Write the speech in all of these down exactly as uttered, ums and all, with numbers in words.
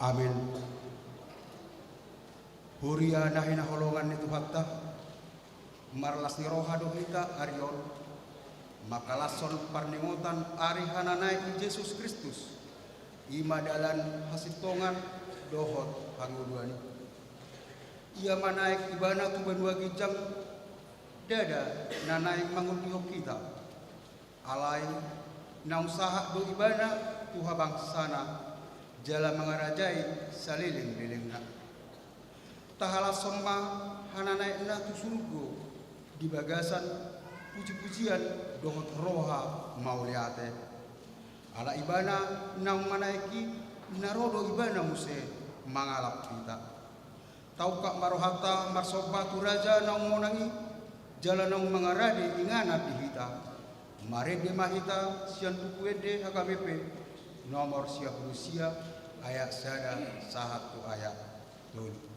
Amin. Huria na hinaholongan ni Tuhanta, marlas ni roha do hita ari on, mangkalashon parningotan ari hananaek ni Jesus Kristus, i ma dalan hasintongan dohot hangoluan i. Ia manaek Ibana tu banua ginjang, ndada na naeng mangoldihon hita. Alai naung sahat do Ibana tu habangsana, jala mangarajai salelenglelengna. Tahalashon ma hananaekna tu surgo di bagasan pujipujian dohot roha mauliate. Ala Ibana naung manaek i, na ro do Ibana muse mangalap hita. Taungkap ma rohanta marsomba tu Raja naung monang i, jala naung mangarade inganan di hita. Marende ma hita sian Buku Ende H K B P nomor sia pulu sia, ayat sada sahat tu ayat tolu.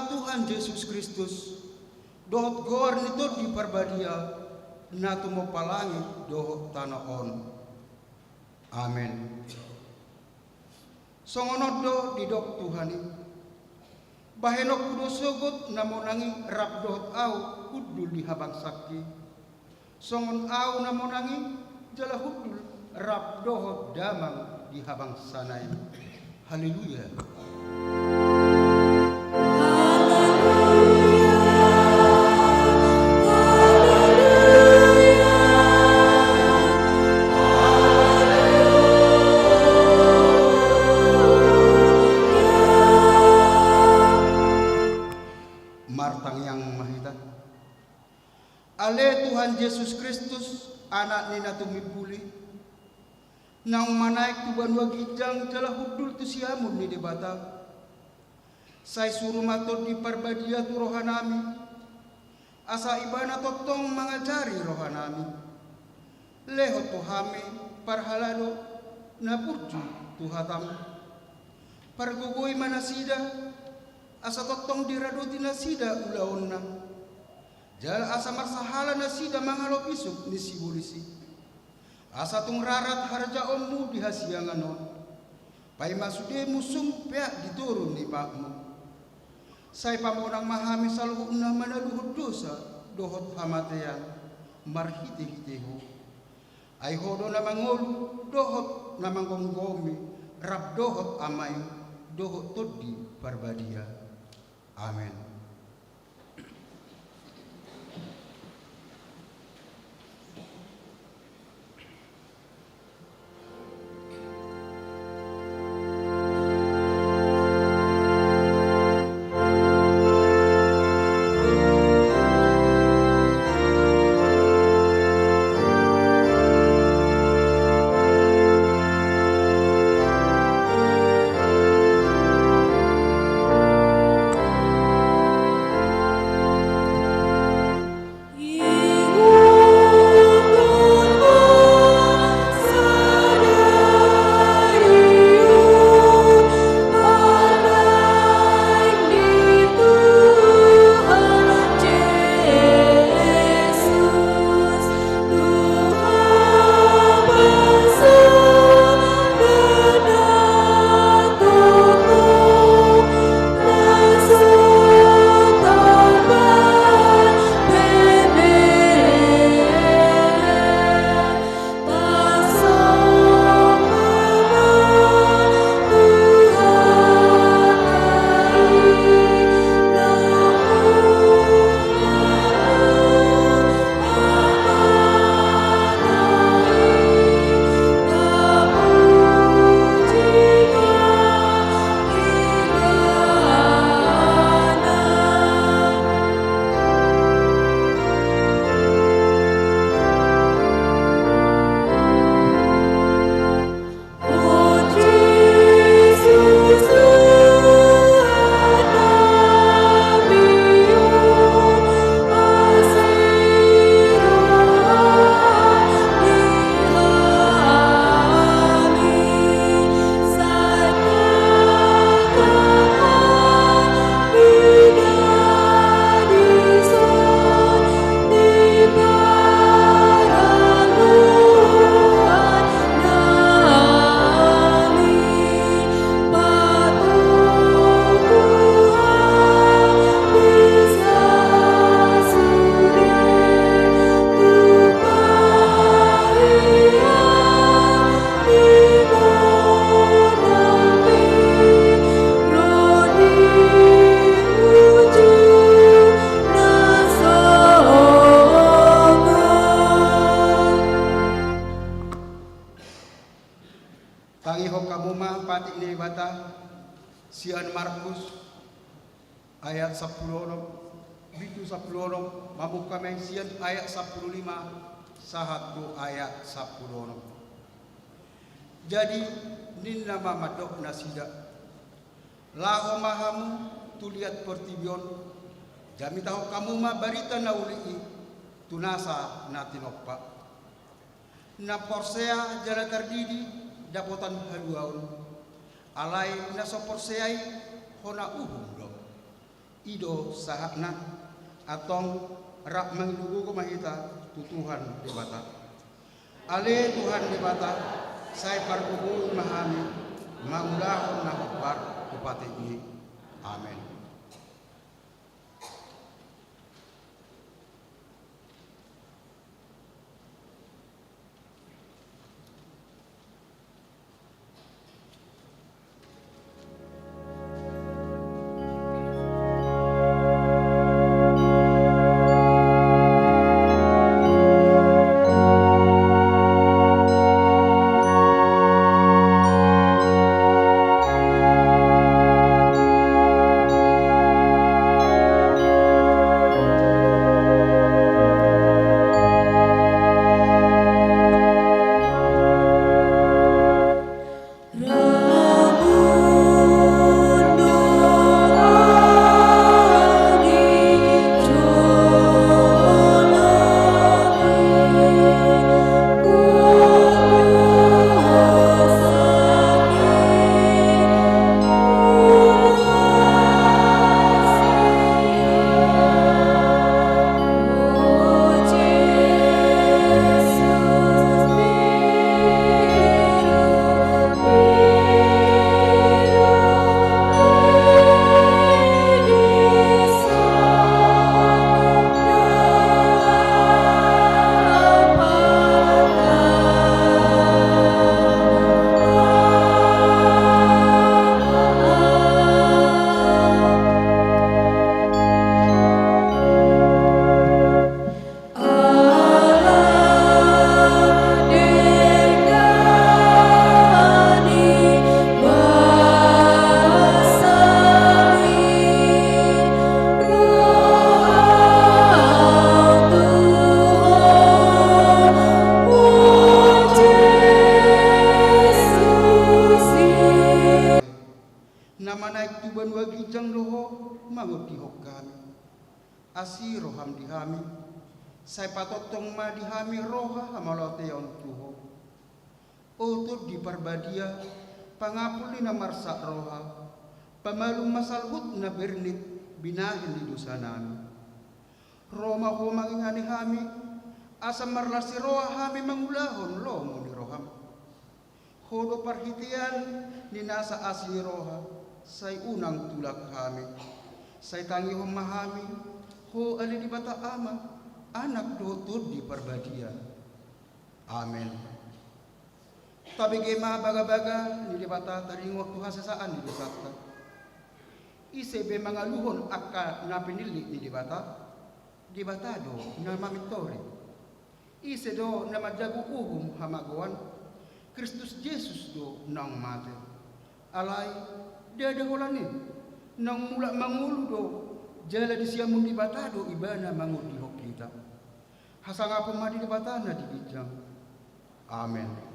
Tuhan Jesus Kristus, dohot goar ni Tondi Parbadia, na tumompa langit dohot tano on. Amen. Songon on do didok Tuhan i: Bahenonku do sogot na monang i rap dohot ahu hundul di habangsangki. Songon ahu na monang i, jala hundul rap dohot damang di habangsana i. Haleluya. Martangiang ma hita. Ale Tuhan Jesus Kristus, Anak ni na tumimbul i, naung manaek tu banua ginjang jala hundul tu siamun ni Debata, sai suru ma Tondi Parbadia tu rohanami, asa Ibana tongtong mangajari rohanami. Lehon tu hami parhalado na burju tu hataM. Pargogoi ma nasida, asa tongtong diradoti nasida ulaonna, jala asa marsahala nasida mangalo bisuk ni sibolis i. Asa tung rarat harajaonMu di hasiangan on, paima sude musum peak di toru ni patMu. Sai pamonang ma hami saluhutna manaluhon dosa dohot hamatean, marhitehite Ho. Ai Ho do na mangolu dohot na manggomgomi, rap dohot Ama i dohot Tondi Parbadia. Amen. Tangihon hamu ma patik ni Debata sian Markus ayat sampulu onom, bindu sampulu onom, mamungka ma i sian ayat sampulu lima sahat tu ayat sampulu onom. Jadi ninna ma mandok nasida: Laho ma hamu tu liat portibi on, jamitahon hamu ma barita na uli i tu nasa na tinompa. Na porsea jala tardidi dapotan haluaon, alai na so porsea i hona uhum do. I do sahatna. Antong rap mangido gogo ma hita tu Tuhan Debata. Ale Tuhan Debata, sai pargogoi ma hami mangulahon na hombar tu patikMi. Amen. Na manaek tu banua ginjang do Ho, mangondihon hami. Asi roham di hami, sai patongtong ma di hami roha hamauliateon tu Ho. O Tondi Parbadia, pangapul ni na marsak roha, pamalum ma saluhut na bernit, binahen ni dosanami. Ro ma Ho mangingani hami, asa marlas ni roha hami mangulahon lomo ni roham. Ho do parhitean ni nasa asi ni roha, sai unang tulak hami. Sai tangihon ma hami, Ho ale Debata Ama, Anak dohot Tondi Parbadia. Amen. Tabege ma bagabaga ni Debata taringot tu hasesaan ni dosanta. Ise be mangaluhon angka na pinillit ni Debata? Debata do na mamintori. Ise do na manjago uhum hamagoan? Kristus Jesus do naung mate. Alai, ndada holan i, naung mulak mangolu do, jala di siamun Debata do Ibana mangondihon hita. Hasangapon ma di Debata na di ginjang. Amen.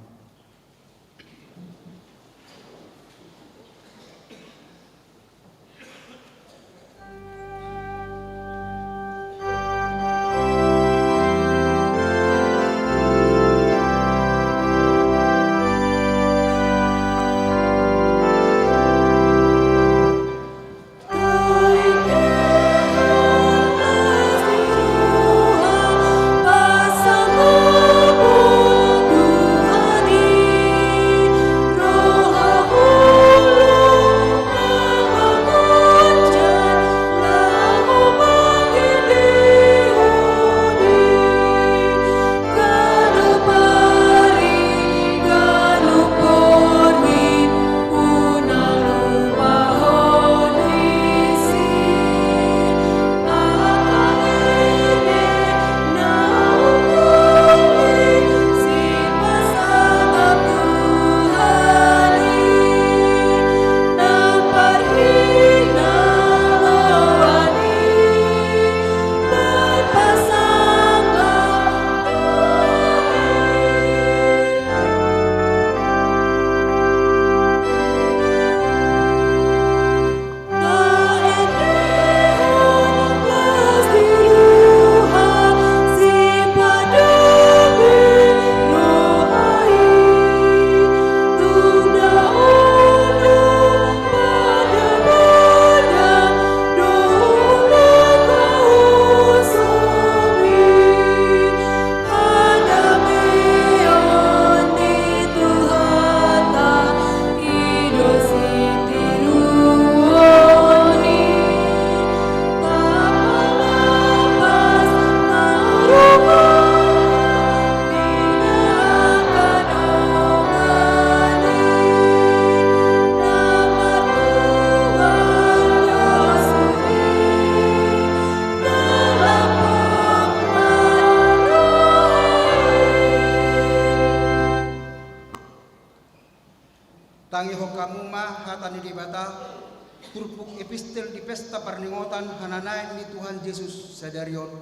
Turpuk epistel di pesta parningotan hananaek ni Tuhan Jesus sadari on,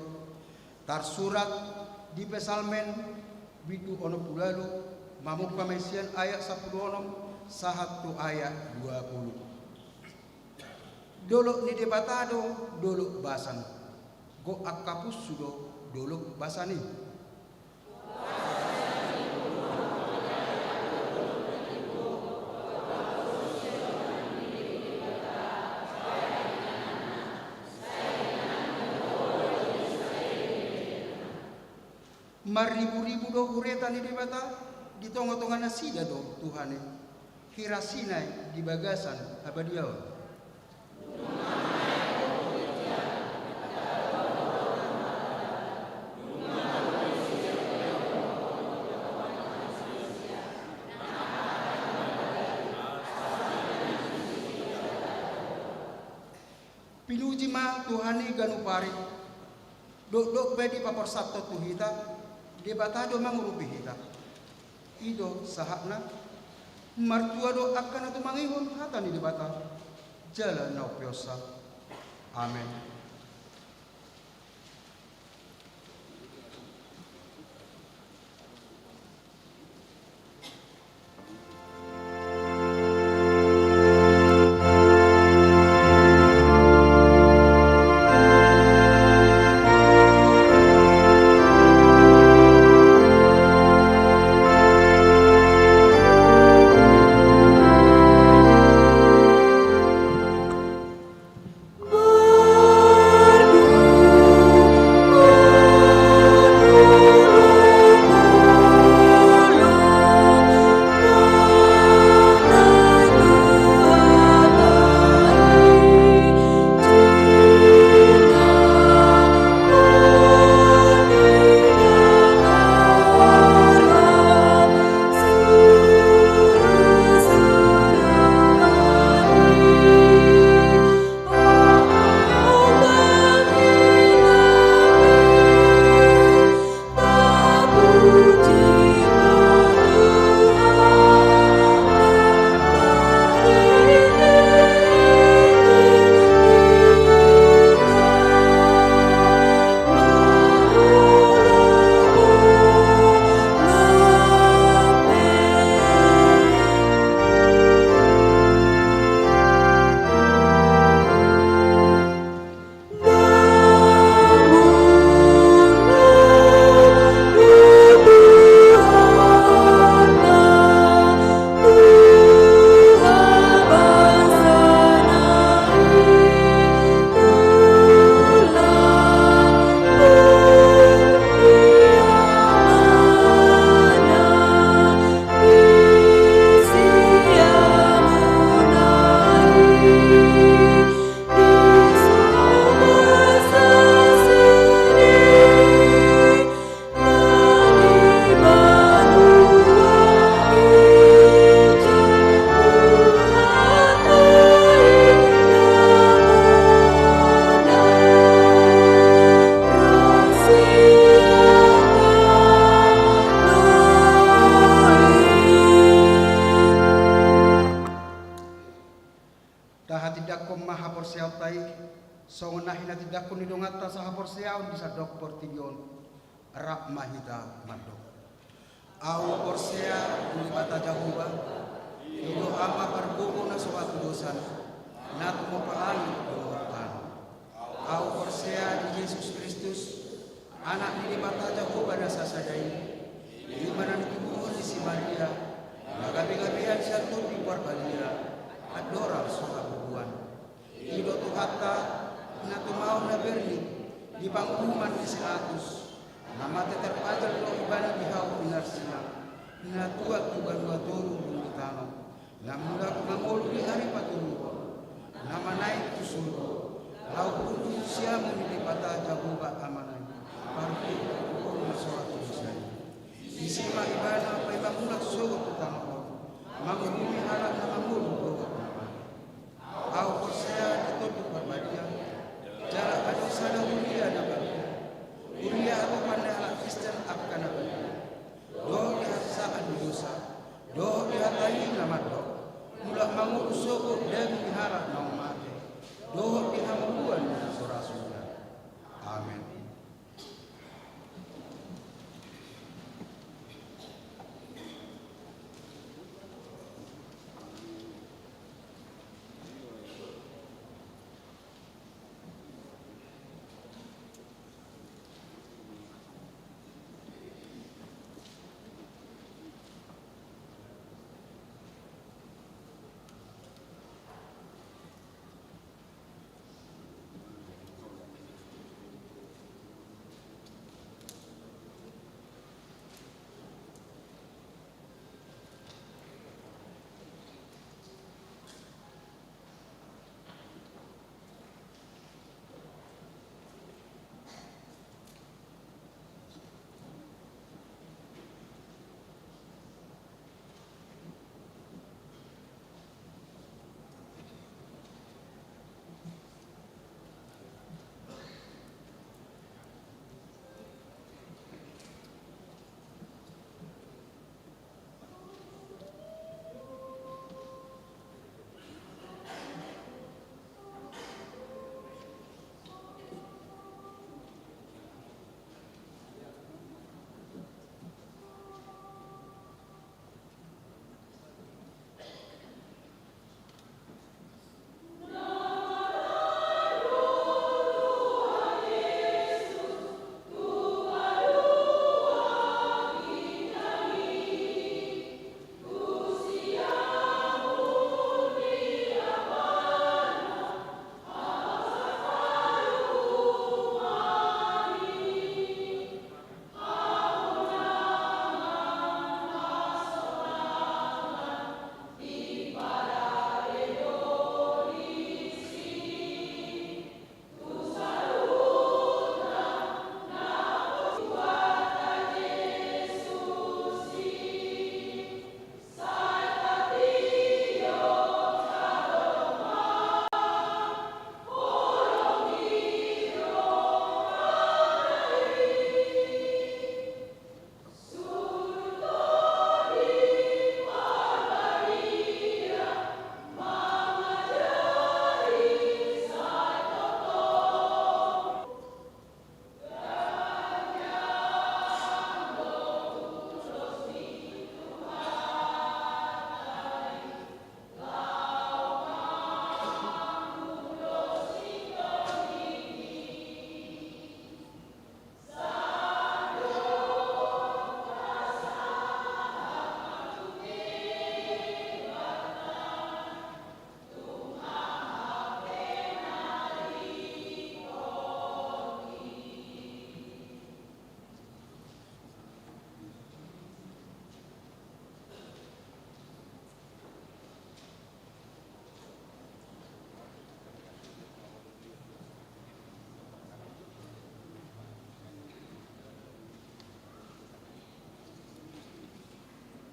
tarsurat di Psalmen bindu onom pulu ualu, mamungka ma i sian ayat sampulu onom sahat tu ayat dua pulu. Dolok ni Debata do dolok basan, gok angka punsu do dolok basan i. Marriburibu do hureta ni Debata di tongatonga nasida do Tuhan i, hira Sinai di bagasan habadiaon. Pinuji ma Tuhan i ganup ari. Dokdok pe dipaporsanhon tu hita, Debata do mangurupi hita. I do sahatna. Martua do angka na tumangihon hata ni Debata jala na umpeonsa. Amen. Tahatindangkon ma haporseaonta i, songon na hinatindangkon ni donganta sahaporseaon di sandok portibi on. Rap ma hita mandok. Ahu porsea tu Debata Jahowa, i do Ama pargogo na so hatudosan, na tumompa langit dohot tano. Ahu porsea di Jesus Kristus, Anak ni Debata Jahowa na sasada i, i ma na nitubuhon ni si Maria, na gabegabean sian Tondi Parbadia, andorang so habubuan. I do Tuhanta, na tumaon na bernit di panguhuman ni si Pilatus, na mate tarpajal do Ibana di hau pinarsilang, na tuat tu banua toru dung di tano, na mulak mangolu di ari patoluhon, na manaek tu surgo, laho hundul tu siamun ni Debata Jahowa Amana i, parhitean na so hatudosan i. Disi ma Ibana paima mulak sogot tu tano on, manguhumi halak na mangolu dohot na mate. Ahu porsea di Tondi Parbadia, jala adong sada huria na badia, huria hatopan ni halak Kristen angka na badia, dohot di hasesaan ni dosa, dohot di hata i na mandok, mulak mangolu sogot daging ni halak naung mate,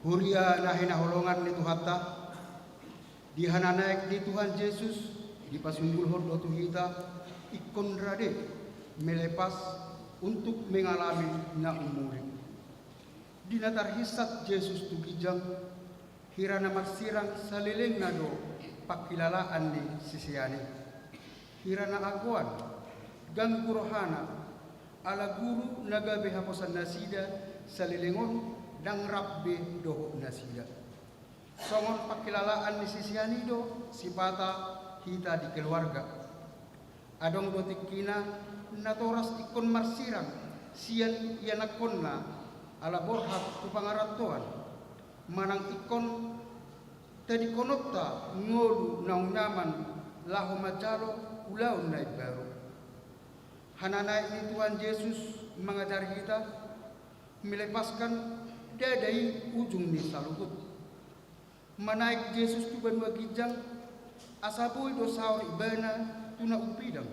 Huria na hinaholongan ni Tuhanta, di hananaek ni Tuhan Jesus, dipasundulhon do tu hita ingkon rade melepas untuk mengalami na umuli. Di na tarhinsat Jesus tu ginjang, hira na marsirang salelengna do pangkilalaan ni sisean i. Hira na agoan, ganggu rohana, ala guru na gabe haposan nasida saleleng on ndang rap be dohot nasida. Songon pangkilalaan ni sisean i do sipata hita di keluarga. Adong do tingkina natoras ingkon marsirang sian ianakhonna ala borhat tu pangarantoan, manang ingkon tadingkononta ngolu naung nyaman laho manjalo ulaon na imbaru. Hananaek ni Tuhan Jesus mangajari hita, melepaskan ndada i ujung ni saluhut. Manaek Jesus tu banua ginjang, asa boi do saor ibana tu na umpidang.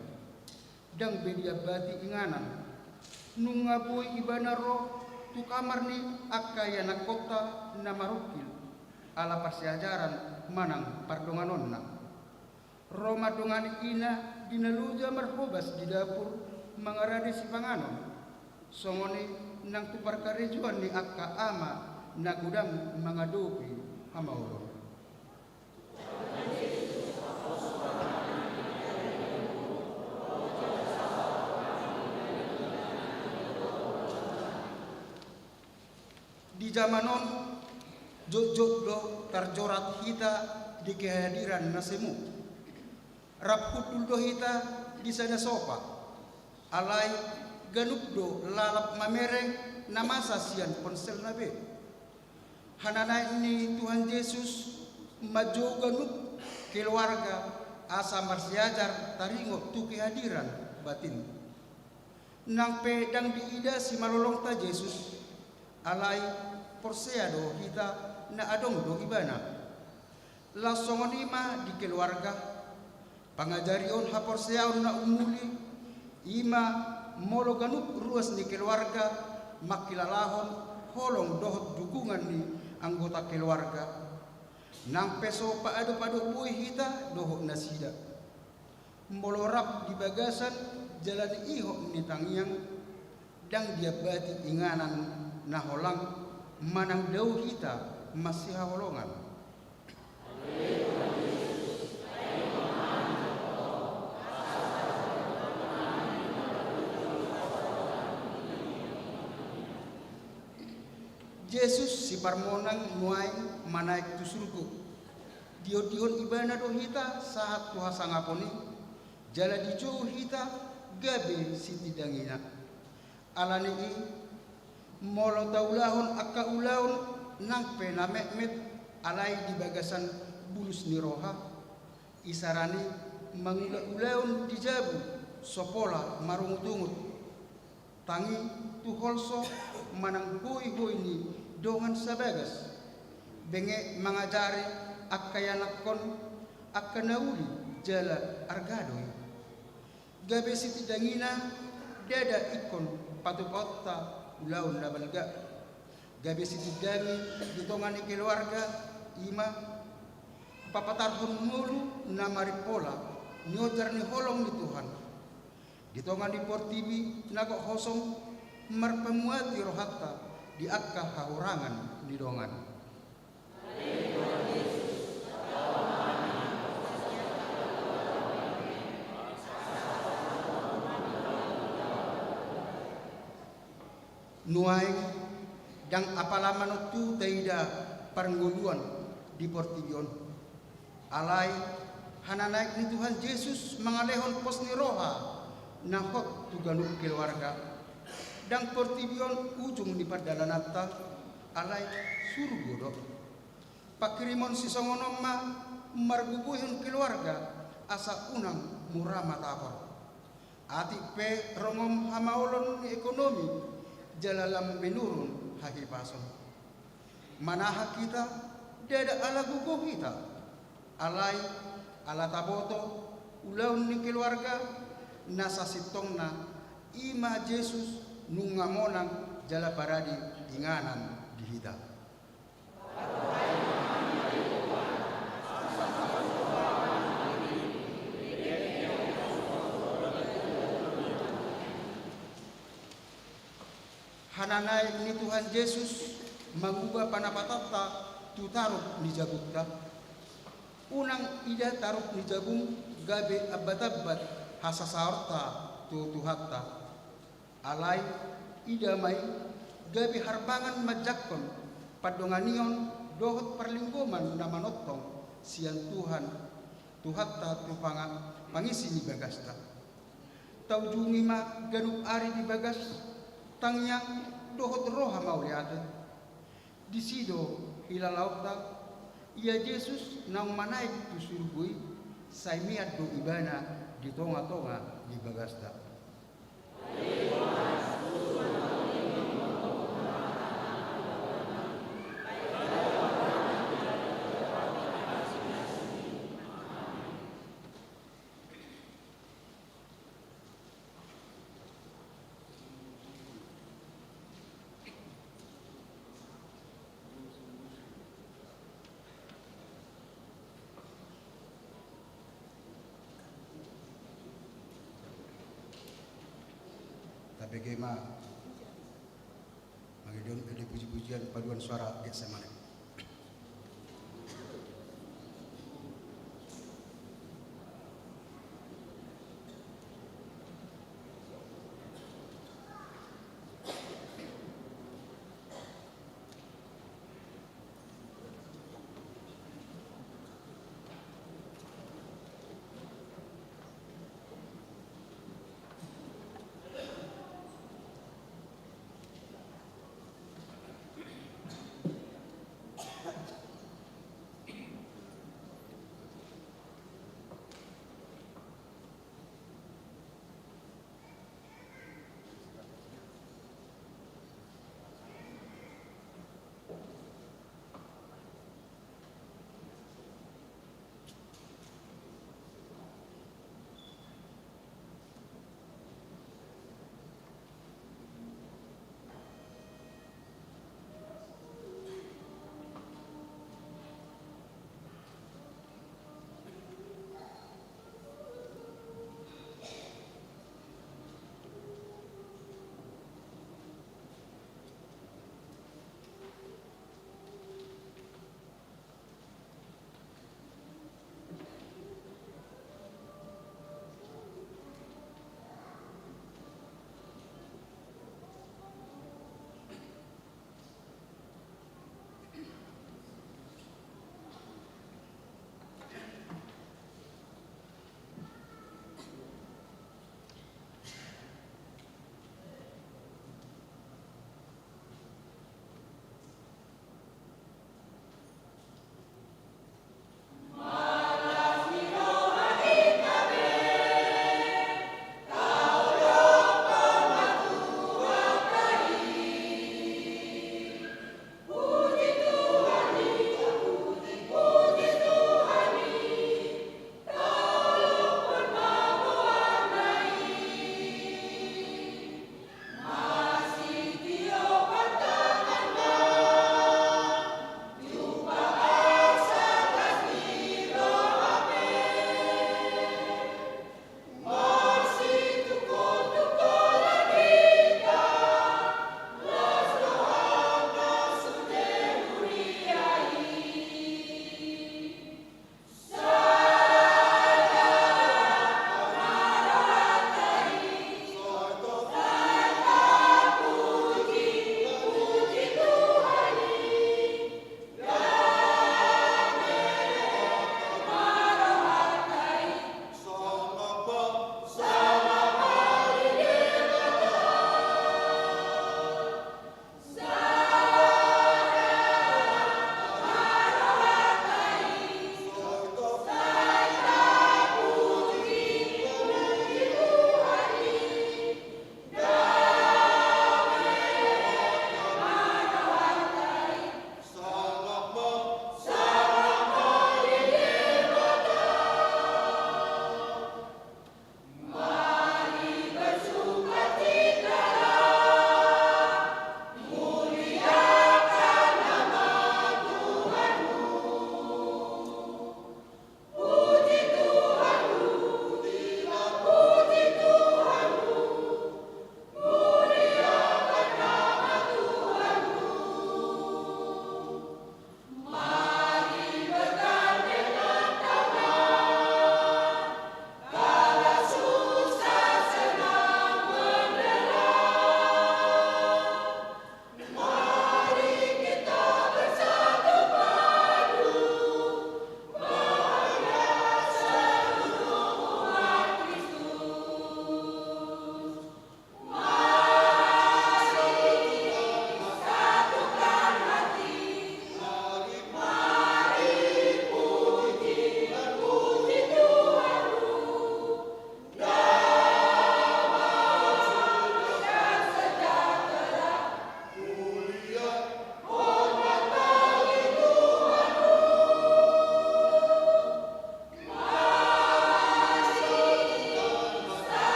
Ndang be diambati inganan. Nunga boi ibana ro tu kamar ni angka ianakhonta na marungkil, ala parsiajaran manang pardonganonna. Ro ma dongan ina di na loja marhobas di dapur mangarade sipanganon. Songon i nang tu parkarejoan ni angka ama na godang mangadopi hamaolon. Di jaman on, jotjot do tarjorat hita di kehadiran na semu. Rap hundul do hita di sada sopa. Alai ganup do lalap mamereng na masa sian ponselna be. Hananaek ni Tuhan Jesus manjou ganup keluarga asa marsiajar taringot tu kehadiran batin. Nang pe ndang diida simalolongta Jesus, alai porsea do hita na adong do ibana. Laos songon i ma di keluarga, pangajarion haporseaon na umuli, i ma molo ganup ruas ni keluarga mangkilalahon holong dohot dukungan ni anggota keluarga. Nang pe so paadopadop boi hita dohot nasida. Molo rap di bagasan jala di ihot ni tangiang, ndang diambati inganan na holang manang dao hita masihaholongan. Jesus siparmonang nuaeng manaek tu surgo. Diondihon ibana do hita sahat tu hasangapon i, jala dijou hita gabe sitindangina. Alani i, molo taulahon angka ulaon nang pe na metmet alai di bagasan bulus ni roha, isarani mangula ulaon di jabu so pola marungutungut. Tangi tu holso manang hoihoi ni dongan sabagas. Benge mangajari angka ianakhon angka na uli jala arga do i. Gabe sitindangina ndada ingkon patupaonta ulaon na balga. Gabe sitindangi di tonga ni keluarga i ma papatarhon ngolu na marimpola niojar ni holong ni Tuhan. Di tonga ni portibi na gok hosom marpamuati rohanta di angka hahurangan ni dongan. Nuaeng ndang apala manontu taida parngoluan di portibi on. Alai hananaek ni Tuhan Jesus mangalehon pos ni roha na hot tu ganup keluarga. Ndang portibi on ujung ni pardalananta, alai surgo do. Pangkirimon sisongon on ma margogoihon keluarga asa unang mura matahor. Atik pe rongom hamaolon ni ekonomi jala lam menurun hahipason. Manahak hita ndada ala gogo hita, alai ala taboto ulaon ni keluarga na sasintongna i ma Jesus nunga monang jala parade inganan di hita. Hananaek ni Tuhan Jesus manguba panapatanta tu tarup ni jabunta. Unang ida tarup ni jabum gabe ambatambat hasasaorta tu Tuhanta. Alai ida ma i gabe harbangan manjangkon pandonganion dohot parlinggoman na manongtong sian Tuhan, Tuhanta tu panga-, pangisi ni bagasta. Taujungi ma ganup ari di bagas tangiang dohot roha mauliate. Disi do hilalaonta, ia Jesus naung manaek tu surgo i, sai mian do Ibana di tongatonga ni bagasta. Tabege ma. Mangidon ede puji-pujian paduan suara Getsemane.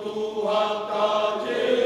Tuhanta Jesus.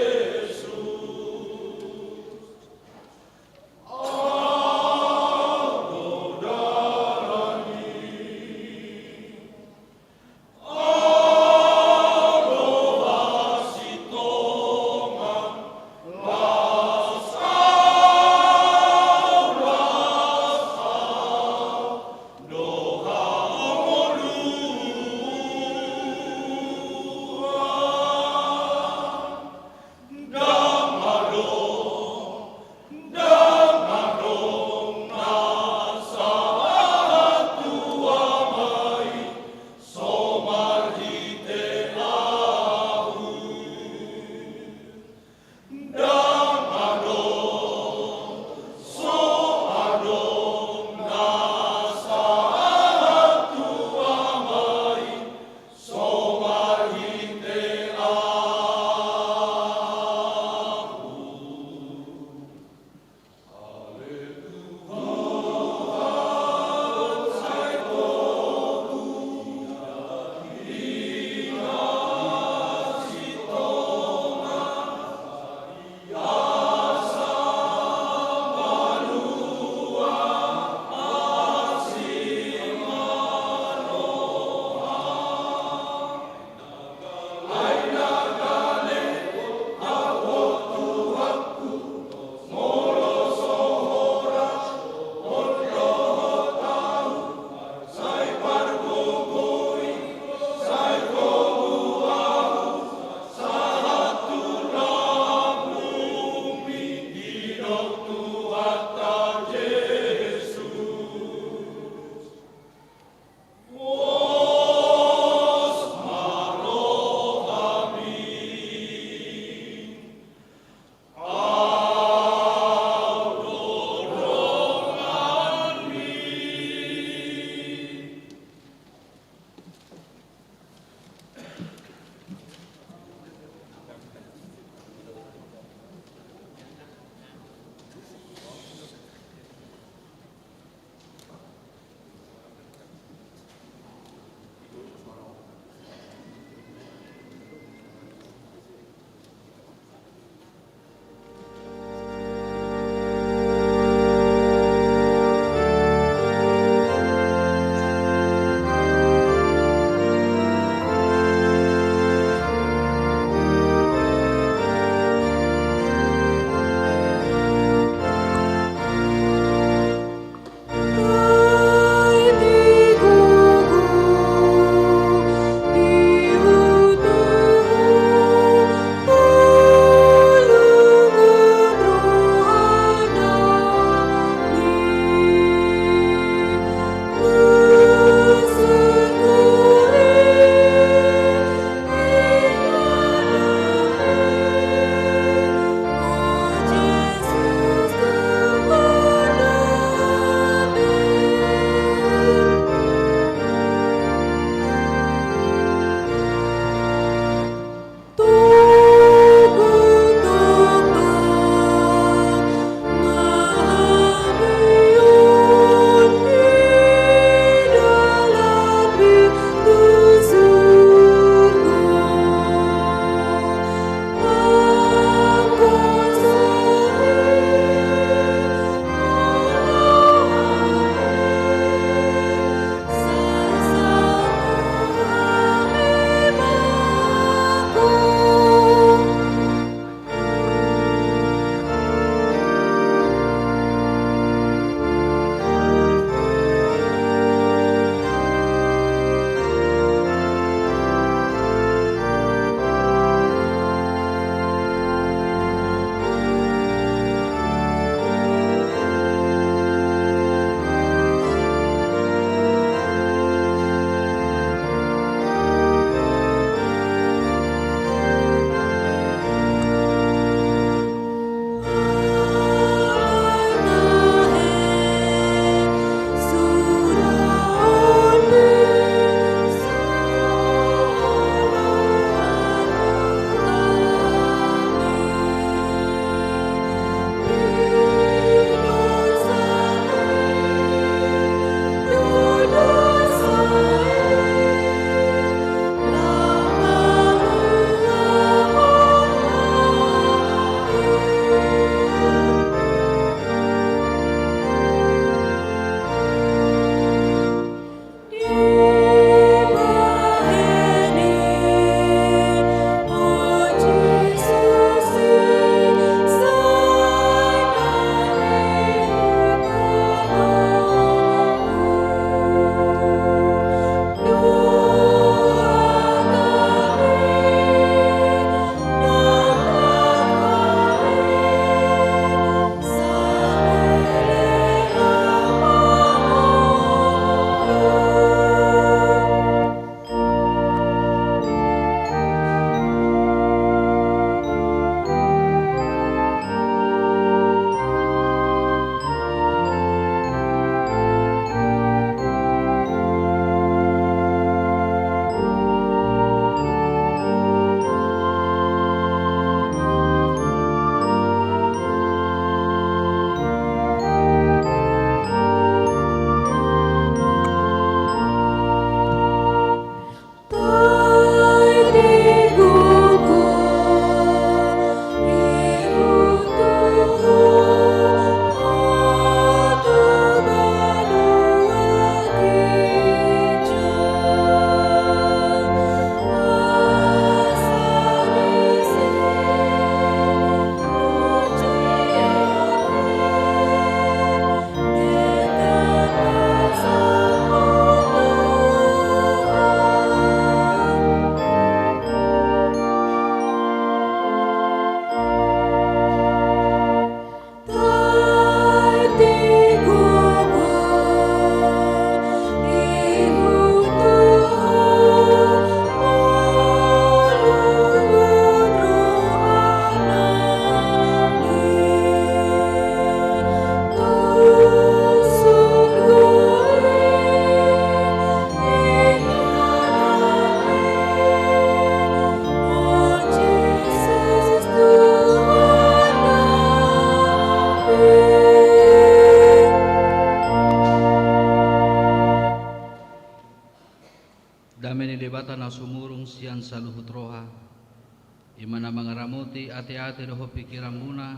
I ma na mangaramoti ateate dohot pingkiranmuna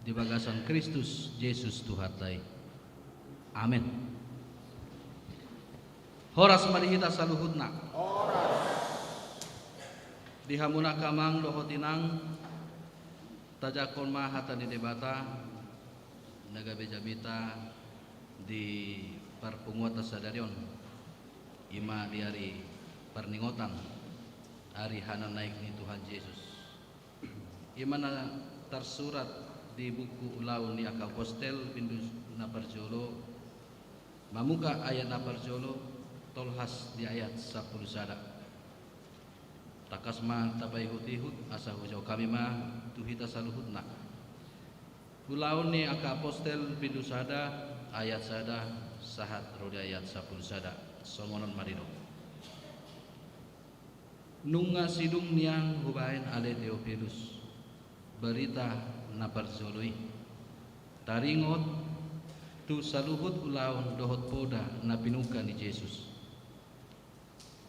di bagasan Kristus Jesus Tuhanta i. Amen. Horas ma di hita saluhutna. Horas. Di hamu angka amang dohot inang, tajangkon ma hata ni Debata na gabe jamita di parpunguanta sadari on, i ma di ari parningotan ari hana naik ni Tuhan Jesus. I ma na tarsurat di buku Ulaon ni angka Apostel, bindu na parjolo, mamungka ayat na parjolo, tolhas di ayat sampulu sada. Tangkas ma tapaihutihut asa hujou hami ma tu hita saluhutna. Ulaon ni angka Apostel, bindu sada, ayat sada sahat ro di ayat sampulu sada. Songon on ma didok. Nunga sidung nian hubaen ale Teopilus barita na parjolo i, taringot tu saluhut ulaon dohot poda na pinungka ni Jesus.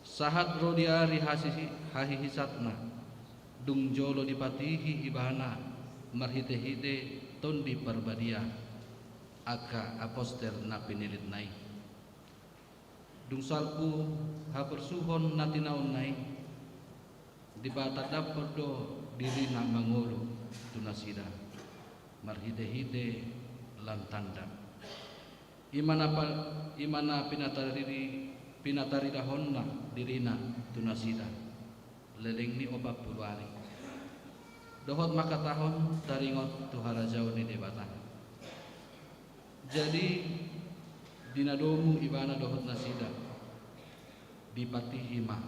Sahat ro di ari hasihi-, hahihisatna, dung jolo dipatihi ibana marhitehite Tondi Parbadia angka apostel na pinillitna i. Dung salpu haporsuhon na tinaonna i, dipatandaphon do dirina mangolu tu nasida marhitehite lan tanda. I ma na pa-, i ma na pinataridi-, pinataridahonna dirina tu nasida leleng ni opat pulu ari, dohot mangkatahon taringot tu harajaon ni Debata. Jadi, di na domu ibana dohot nasida, dipatihi ma,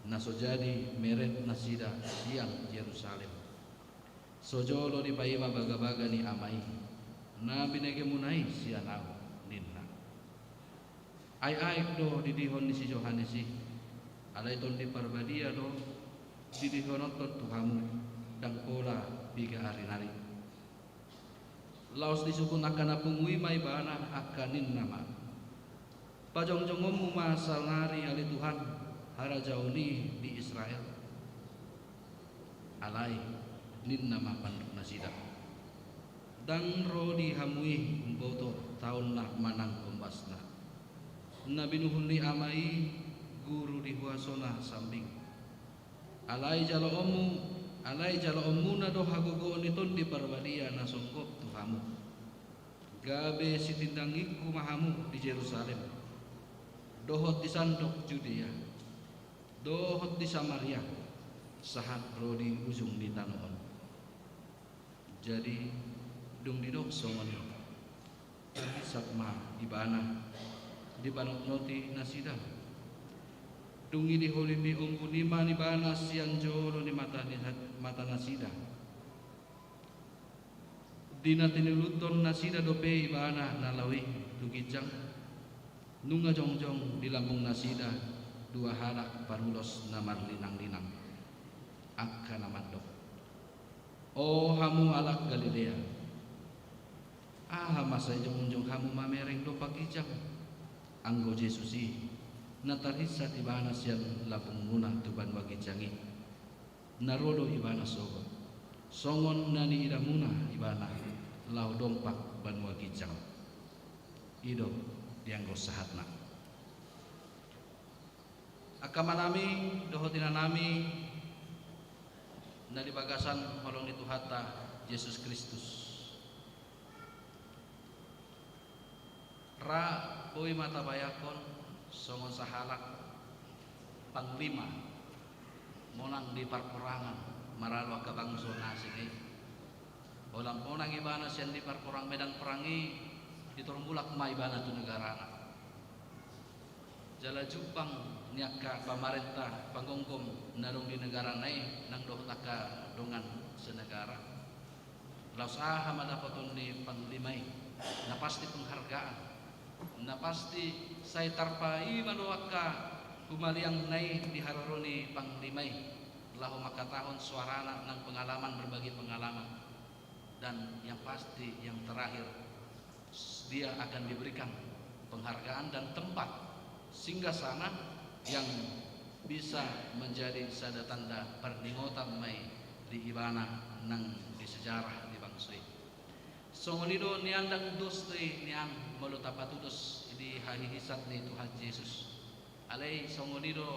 na so jadi meret nasida sian Jerusalem. So jolo dipaima bagabaga ni Ama i, na binegemuna i sian ahu, ninna. Aek-aek do didihon ni si Johannes i, alai Tondi Parbadia do didihononhon tu hamu, ndang pola piga ari nari. Laos disungkun angka na pungu i ma ibana, angka ninna ma, "Pajongjongonmu ma saonari ale Tuhan, harajaon i di Israel." Alai ninna ma pandok nasida, "Ndang ro di hamu i umboto taonna manang ombasna. Na binuhul ni Ama i guru di huasona sambing. Alai jaloonmu, alai jaloonmuna do hagogoon ni Tondi Parbadia na songgop tu hamu, gabe sitindangingku ma hamu di Jerusalem, dohot di sandok Judea, dohot di Samaria, sahat ro di ujung ni tano on." Jadi, dung didok songon i, tarhinsat ma ibana, dipanotnoti nasida. Dung i diholipi ombun i ma ibana sian jolo ni mata ni, mata nasida. Di na tinuluthon nasida dope ibana na laho i tu ginjang, nunga jongjong di lambung nasida dua halak parulos na marlinanglinang, angka na mandok, "O hamu halak Galilea, aha ma sai jongjong hamu mamereng dompak ginjang? Anggo Jesus i, na tarhinsat ibana sian lambungmuna tu banua ginjang i, na ro do ibana sogot, songon na niidamuna ibana laho dompak banua ginjang." I do dianggo sahatna. Angka amanami dohot inanami na di bagasan holong ni Tuhanta Jesus Kristus, ra boi ma tabayangkon songon sahalak panglima monang di parporangan maralu angka bangso na asing i. Holan monang ibana sian di parporang, medan perang i, ditorang mulak ma ibana tu negarana. Jala jumpang ni angka pamarenta pagomgom na adong di negarana i nang dohot angka dongan senegara. Laos aha ma dapoton ni panglima i? Na pasti penghargaan. Na pasti sai tarpaima do angka humaliangna i di haroro ni panglima i, laho mangkatahon soarana nang pengalaman, berbagi pengalaman. Dan yang pasti, yang terakhir, dia akan diberikan penghargaan dan tempat singgah sana yang bisa menjadi sada tanda parningotan ma i di ibana nang di sejarah di bangso i. Songon i do nian, ndang dos do i nian molo tapatudos di hahihisan ni Tuhan Jesus. Alai songon i do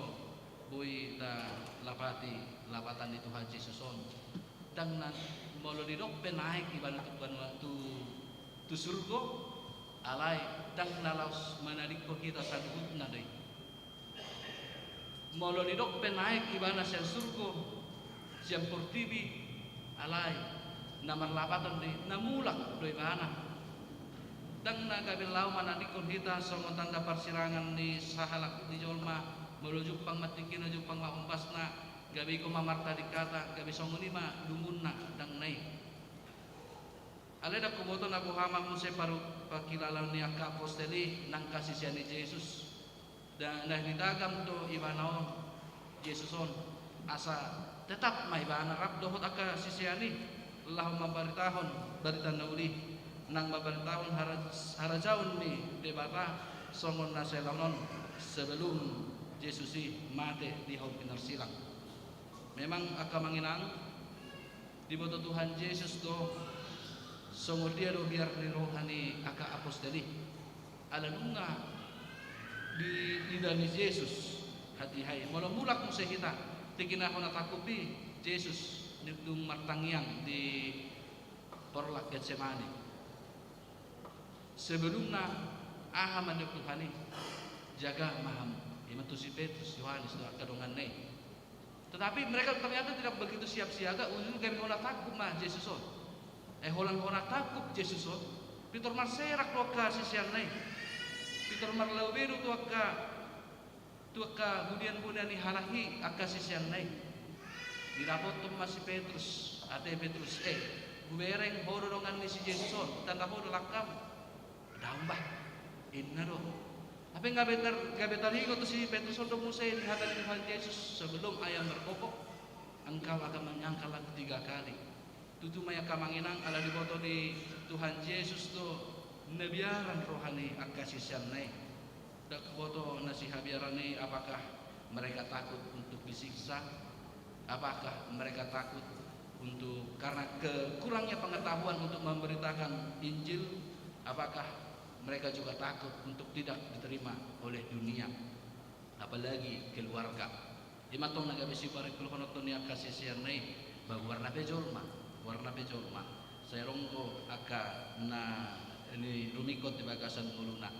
boi talapati lapatan ni Tuhan Jesus on. Ndang na molo didok pe naek ibana tu banua tu, tu surgo, alai ndang na laos manadingkon hita saluhutna do i. Molo didok pe naek ibana sian surgo, sian portibi, alai na marlapatan do i, na mulak do ibana. Ndang na gabe laho manadingkon hita songon tanda parsirangan ni sahalak ni jolma, molo jumpang ma tingkina, jumpang ma ombasna, gabe ingkon ma martading hata, gabe songon i ma lungunna, ndang na i. Alai ndang huboto na boha ma muse paru-, pangkilalaon ni angka apostel i nang angka sisean ni Jesus. Da-, na ditagam do ibana on, Jesus on, asa tetap ma ibana rap dohot angka sisean i laho mambaritahon barita na uli, nang mambaritahon hara-, harajaon ni Debata songon na sai laon on sebelum Jesus i mate di hau pinarsilang. Memang angka amang inang, diboto Tuhan Jesus do songon dia do biar ni roha ni angka apostel i. Ala nunga diida ni Jesus hatiha i. Molo mulak muse hita, tingkina hona tangkup i, Jesus dung martangiang di porlak Getsemani. Sebelumna, aha ma nidok Tuhan i? Jaga ma hamu. Ima tu si Petrus, Yohanes do angka donganna i. Tetapi mereka ternyata tidak begitu siap siaga, ujungnya gabe hona tangkup ma Jesus on. Eh, holan hona tangkup Jesus on, pintor marserak do angka siseanna i. Pintor marlaho be do tu angka, tu angka bunian-bunian ni halak i angka siseanna i. Didapothon ma si Petrus, ate Petrus, eh, hubereng ho do dongan ni si Jesus on, tanda ho do langkam. Daong bah, inna do. Tapi gabe tar-, gabe taringot tu si Petrus on do muse di hata ni Tuhan Jesus, sebelum ayam berkokok, engkau akan menyangkal aku tiga kali. Tutu ma i angka amang inang, ala diboto ni Tuhan Jesus do na biaran roha ni angka siseanna i. Ndang huboto na sihabiaran i, apakah mereka takut untuk disiksa? Apakah mereka takut untuk, karena kekurangnya pengetahuan untuk memberitakan Injil? Apakah mereka juga takut untuk tidak diterima oleh dunia, apalagi keluarga? Ima tong na gabe siparengkulhononton ni angka siseanna i, ba goarna pe jolma, goarna pe jolma. Sai ro do angka na ni rumingkot di bagasan ngoluna.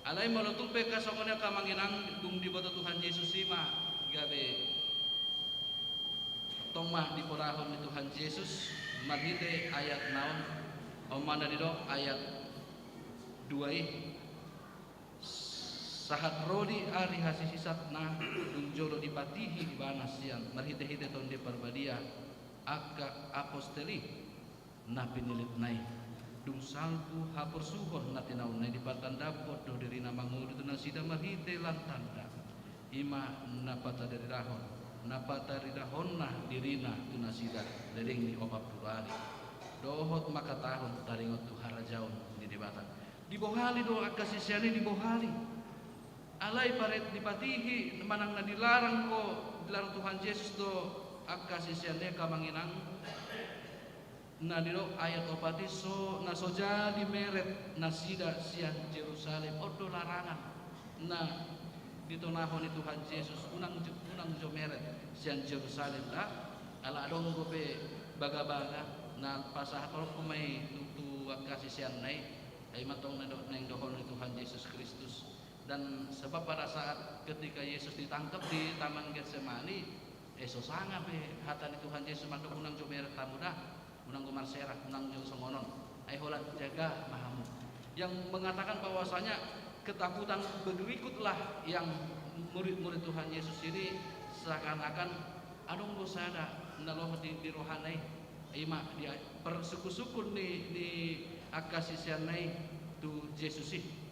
Alai molo tung pe angka songon i angka amang inang, dung diboto Tuhan Jesus i ma gabe tong ma dipodahon ni Tuhan Jesus marhite ayat na on, on ma na didok ayat dua i. Sahat ro di ari hasisatna, dung jolo dipatihi ibana sian marhite-hite Tondi Parbadia angka apostel i na pinillitna i. Dung salpu haporsuhon na tinaonna i, dipatandahon do dirina mangolu tu nasida marhite lan tanda. Ima na pataridahon, na pataridahonna dirina tu nasida leleng ni opat pulu ari. Dohot mangkatahon taringot tu harajaon ni Debata. Dibohali do angka sisean i, dibohali. Alai paret dipatihi manang na dilarang do, dilarang Tuhan Jesus do angka sisean i angka amang inang. Na didok ayat opat i, so, na so jadi meret nasida sian Jerusalem. On do larangan na ditonahon ni Tuhan Jesus, unang jo, unang jo meret sian Jerusalem da. Ala adong dope bagabaga na pasahathon ma i tu, tu angka siseanna i. Ima tong na do, naeng dohonon ni Tuhan Jesus Kristus. Dan sebab pada saat ketika Yesus ditangkap di Taman Getsemani, eh, so sanga be hata ni Tuhan Jesus mandok unang jo meret hamu da, unang jo marserak, unang jo songon on. Ai holan jaga ma hamu. Yang mengatakan bahwasanya ketakutan berikutlah yang murid-murid Tuhan Yesus ini seakan-akan adong do sada na loho di, di rohana i, ima di persungkun-sungkun ni, ni angka siseanna i tu Jesus i.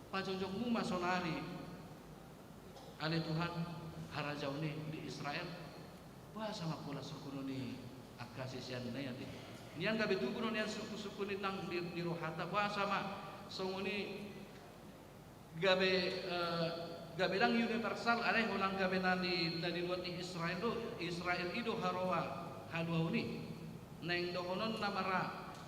Pajongjongmu ma sonari, ale Tuhan, harajaon i di Israel. Boasa ma pola sungkunon ni angka siseanna i ate? Nian gabe tubu do nian sungkun-sungkun i nang di, di rohanta. Boasa ma songon i gabe, eh, gabe ndang universal, alai holan gabe na ni, na nibuat ni Israel do, Israel i do haroa, haluaon i. Naeng dohonon na mara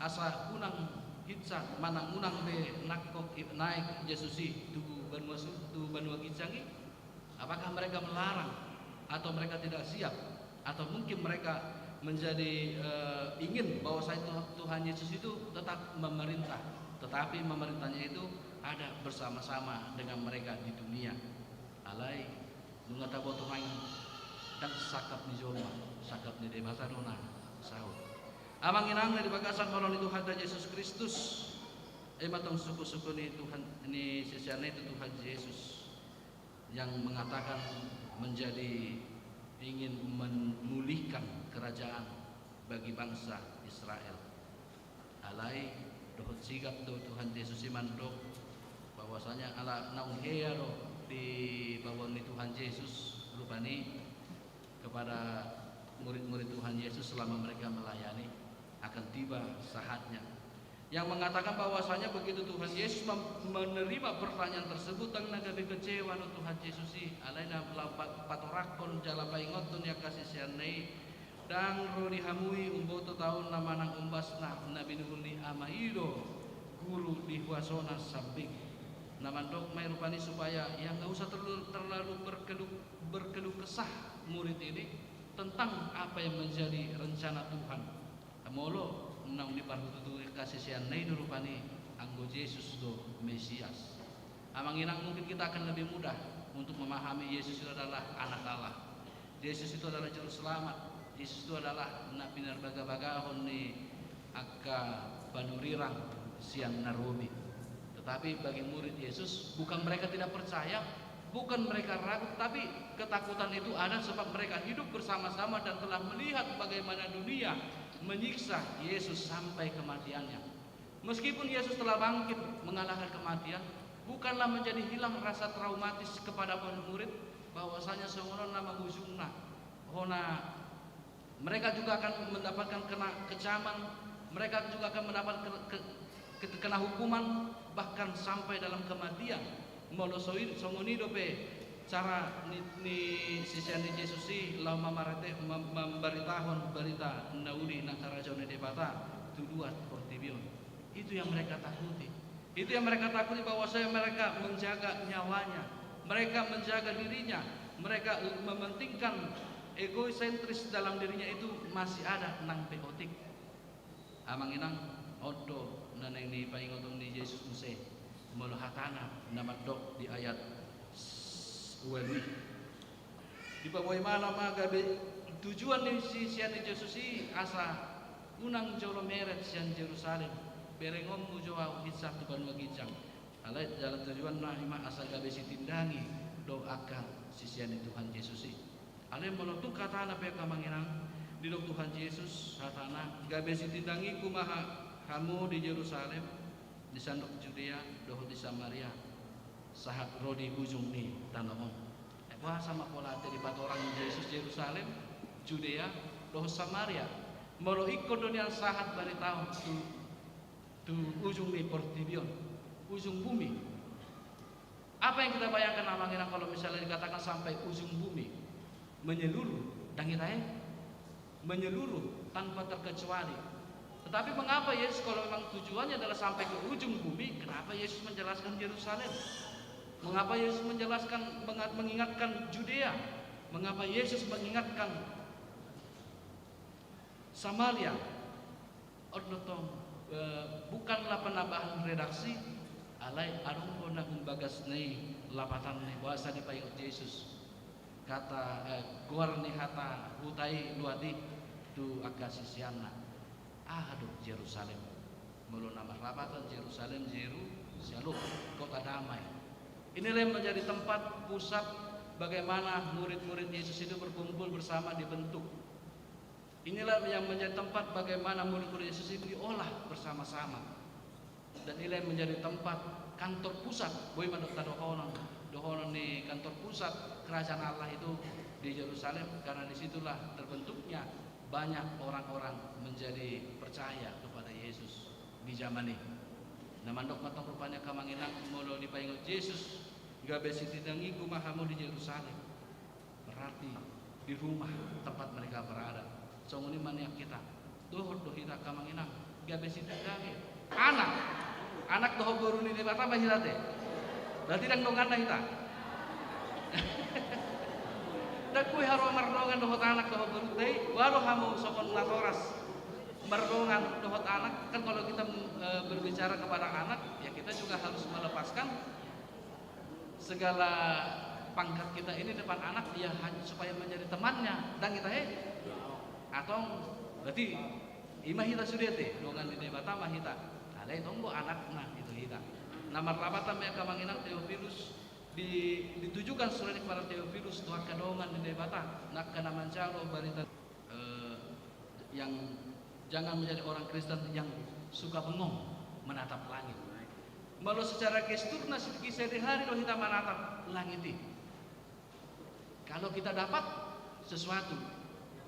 asa unang hinsa manang unang be nangkok i, naek Jesus i tu banua su-, tu banua ginjang i. Apakah mereka melarang atau mereka tidak siap atau mungkin mereka menjadi, eh, ingin bahwa saya Tuh-, Tuhan Yesus itu tetap memerintah, tetapi memerintahnya itu ada bersama-sama dengan mereka di dunia. Alai nunga taboto manang ndang sangkap ni jolma, sangkap ni Debata do na saut. Amang inang na di bagasan holong ni Tuhanta Jesus Kristus, i ma tong suku-suku ni Tuhan, ni siseanna i tu Tuhan Jesus, yang mengatakan menjadi ingin memulihkan kerajaan bagi bangsa Israel. Alai dohot sigap do Tuhan Jesus i mandok bahwasanya ala naung hea do dibahen ni Tuhan Jesus rupani kepada murid-murid Tuhan Yesus selama mereka melayani, akan tiba saatnya. Yang mengatakan bahwasanya begitu Tuhan Yesus mem-, menerima pertanyaan tersebut, ndang na gabe kecewa do Tuhan Yesus i, alai na laho pa-, patorangkon jala paingothon di angka siseanna i, ndang ro di hamu i umboto taon na manang ombasna na binuhul ni Ama i do guru di huasona sambing. Na mandok ma i rupani supaya ia nggak usah terlalu, terlalu berkeluh, berkeluh kesah murid ini tentang apa yang menjadi rencana Tuhan. Molo naung diparhutut angka siseanna i do rupani anggo Jesus do Mesias. Amang inang, mungkin kita akan lebih mudah untuk memahami Yesus itu adalah Anak Allah. Yesus itu adalah Juru Selamat. Yesus itu adalah na pinarbagabagahon ni angka panurirang sian na robi. Tetapi bagi murid Yesus, bukan mereka tidak percaya, bukan mereka ragu, tapi ketakutan itu ada sebab mereka hidup bersama-sama dan telah melihat bagaimana dunia menyiksa Yesus sampai kematiannya. Meskipun Yesus telah bangkit mengalahkan kematian, bukanlah menjadi hilang rasa traumatis kepada murid bahwasanya songon on nama ujungna. Hona mereka juga akan mendapatkan kena kecaman, mereka juga akan mendapat ke-, ke-, ke-, kena hukuman, bahkan sampai dalam kematian. Molo so i-, songon i dope cara ni, ni sisean ni Jesus i laho mamarete-, mem-, mambaritahon barita na uli na harajaon ni Debata tu luat portibi on. Itu yang mereka takuti. Itu yang mereka takuti, bahwasanya mereka menjaga nyawanya, mereka menjaga dirinya, mereka mementingkan egosentris dalam dirinya itu masih ada nang pe otik. Amang inang, on do na naeng dipaingothon ni Jesus muse, molo hatana na mandok di ayat ualu i. Dipaboa ibana ma gabe tujuan ni sisean ni Jesus i asa unang jolo meret sian Jerusalem, berengonmu jo ahu hinsa tu banua ginjang. Alai jala tujuanna i ma asa gabe sitindangi do angka sisean ni Tuhan Jesus i. Alai molo tung hatana pe, amang inang, didok Tuhan Jesus hatana, gabe sitindangingku ma ha-, hamu di Jerusalem, di sandok Judea dohot di Samaria, sahat ro di ujung ni tano on. Eh, boasa ma pola ate dipatorang Jesus Jerusalem, Judea dohot Samaria? Molo ingkon do nian sahat barita on tu, tu ujung ni portibi on, ujung bumi. Apa yang kita bayangkan, amang inang, kalau misalnya dikatakan sampai ujung bumi? Menyeluruh, dang hita he? Menyeluruh, tanpa terkecuali. Tetapi mengapa Yesus, kalau memang tujuannya adalah sampai ke ujung bumi, kenapa Yesus menjelaskan Yerusalem? Mengapa Yesus menjelaskan, mengat-, mengingatkan Judea? Mengapa Yesus mengingatkan Samaria? On do tong, eh, bukanlah penambahan redaksi, alai adong do na umbagasna i lapatanna i, boasa dipaingot Jesus kata, eh, goar ni hata huta i, luat i, tu angka siseanna. Aha do Jerusalem? Molo na marlapatan Jerusalem, Jeru, Shalom, kota damai. Inilah yang menjadi tempat pusat bagaimana murid-murid Yesus itu berkumpul bersama, dibentuk. Inilah yang menjadi tempat bagaimana murid-murid Yesus itu diolah bersama-sama. Dan inilah yang menjadi tempat kantor pusat, boi ma dohot tadohonon, dohonon ni kantor pusat Kerajaan Allah itu di Jerusalem, karena disitulah terbentuknya banyak orang-orang menjadi percaya kepada Yesus di zaman i. Na mandok ma tong rupani, amang inang, molo dipaingot Jesus, gabe sitindangingku ma hamu di Jerusalem. Berarti di rumah tempat mereka berada. Songon i ma nian hita. Dohot do hita angka amang inang, gabe sitindangi. Anak. Anak dohot boru ni Debata ma hita te. Berarti ndang donganna hita. Ndang boi haroa mardongan dohot anak dohot boru te i, boha do hamu songon natoras mardongan dohot anak, kan kalau kita, eh, berbicara kepada anak, ya kita juga harus melepaskan segala pangkat kita ini depan anak, ya han-, supaya menjadi temannya, ndang hita he? Antong, berarti i ma hita sude te, dongan ni Debata ma hita. Alai tong do anakna i tu hita. Na marlapatan ma i angka amang inang Teofilus, di, ditujukan surat i kepada Teofilus tu angka dongan ni Debata, na angka na manjalo barita, eh, yang jangan menjadi orang Kristen yang suka bengong menatap langit. Molo secara gesturna se-, sehari-hari do hita manatap langit i. Kalau kita dapat sesuatu,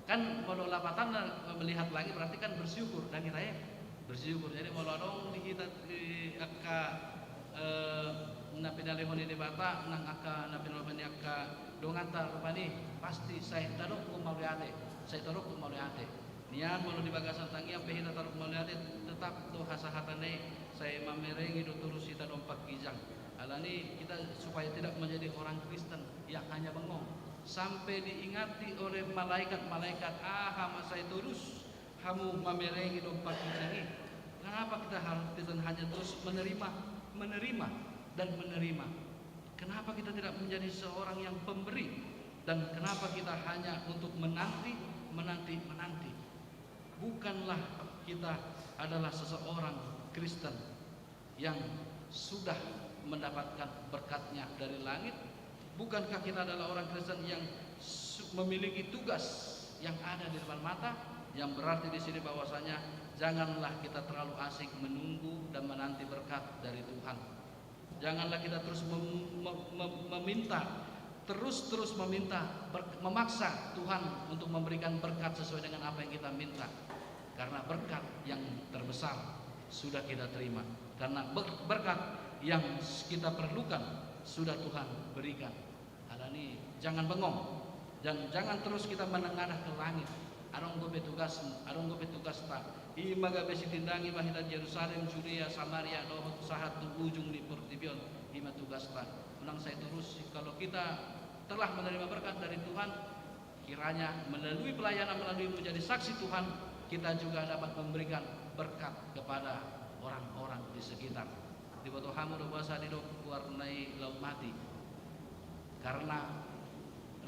kan molo lapatanna melihat langit berarti kan bersyukur, ndang hita ya? Bersyukur. Jadi molo adong di hita, di angka, eh, na pinalehon ni Debata, nang angka na pinalehon ni angka donganta rupani, pasti sai tadok mauliate, sai tadok mauliate. Nian molo di bagasan tangiang pe hita tadok mauliate, tetap do hasahatan i sai mamerengi do torus hita dompak ginjang. Alani kita supaya tidak menjadi orang Kristen yang hanya bengong. Sampai diingati oleh malaikat-malaikat, aha ma sai torus hamu mamerengi dompak ginjang i. Kenapa kita harus, kita hanya terus menerima, menerima, dan menerima? Kenapa kita tidak menjadi seorang yang pemberi? Dan kenapa kita hanya untuk menanti, menanti, menanti? Bukanlah kita adalah seseorang Kristen yang sudah mendapatkan berkatnya dari langit? Bukankah kita adalah orang Kristen yang su-, memiliki tugas yang ada di depan mata? Yang berarti di sini bahwasanya janganlah kita terlalu asik menunggu dan menanti berkat dari Tuhan. Janganlah kita terus mem-, mem-, mem-, meminta, terus-terus meminta, ber-, memaksa Tuhan untuk memberikan berkat sesuai dengan apa yang kita minta. Karena berkat yang terbesar sudah kita terima. Karena ber-, berkat yang kita perlukan sudah Tuhan berikan. Alani, jangan bengong. Dan jangan terus kita menengadah ke langit. Adong dope tugasmu, adong dope tugasta. I ma gabe sitindangi ma hita di Jerusalem, Judea, Samaria, dohot sahat tu ujung ni portibi on. I ma tugasta. Unang sai torus, kalau kita telah menerima berkat dari Tuhan, kiranya melalui pelayanan, melalui menjadi saksi Tuhan, kita juga dapat memberikan berkat kepada orang-orang di sekitar. Diboto hamu do boasa didok goarna i Laut Mati? Karena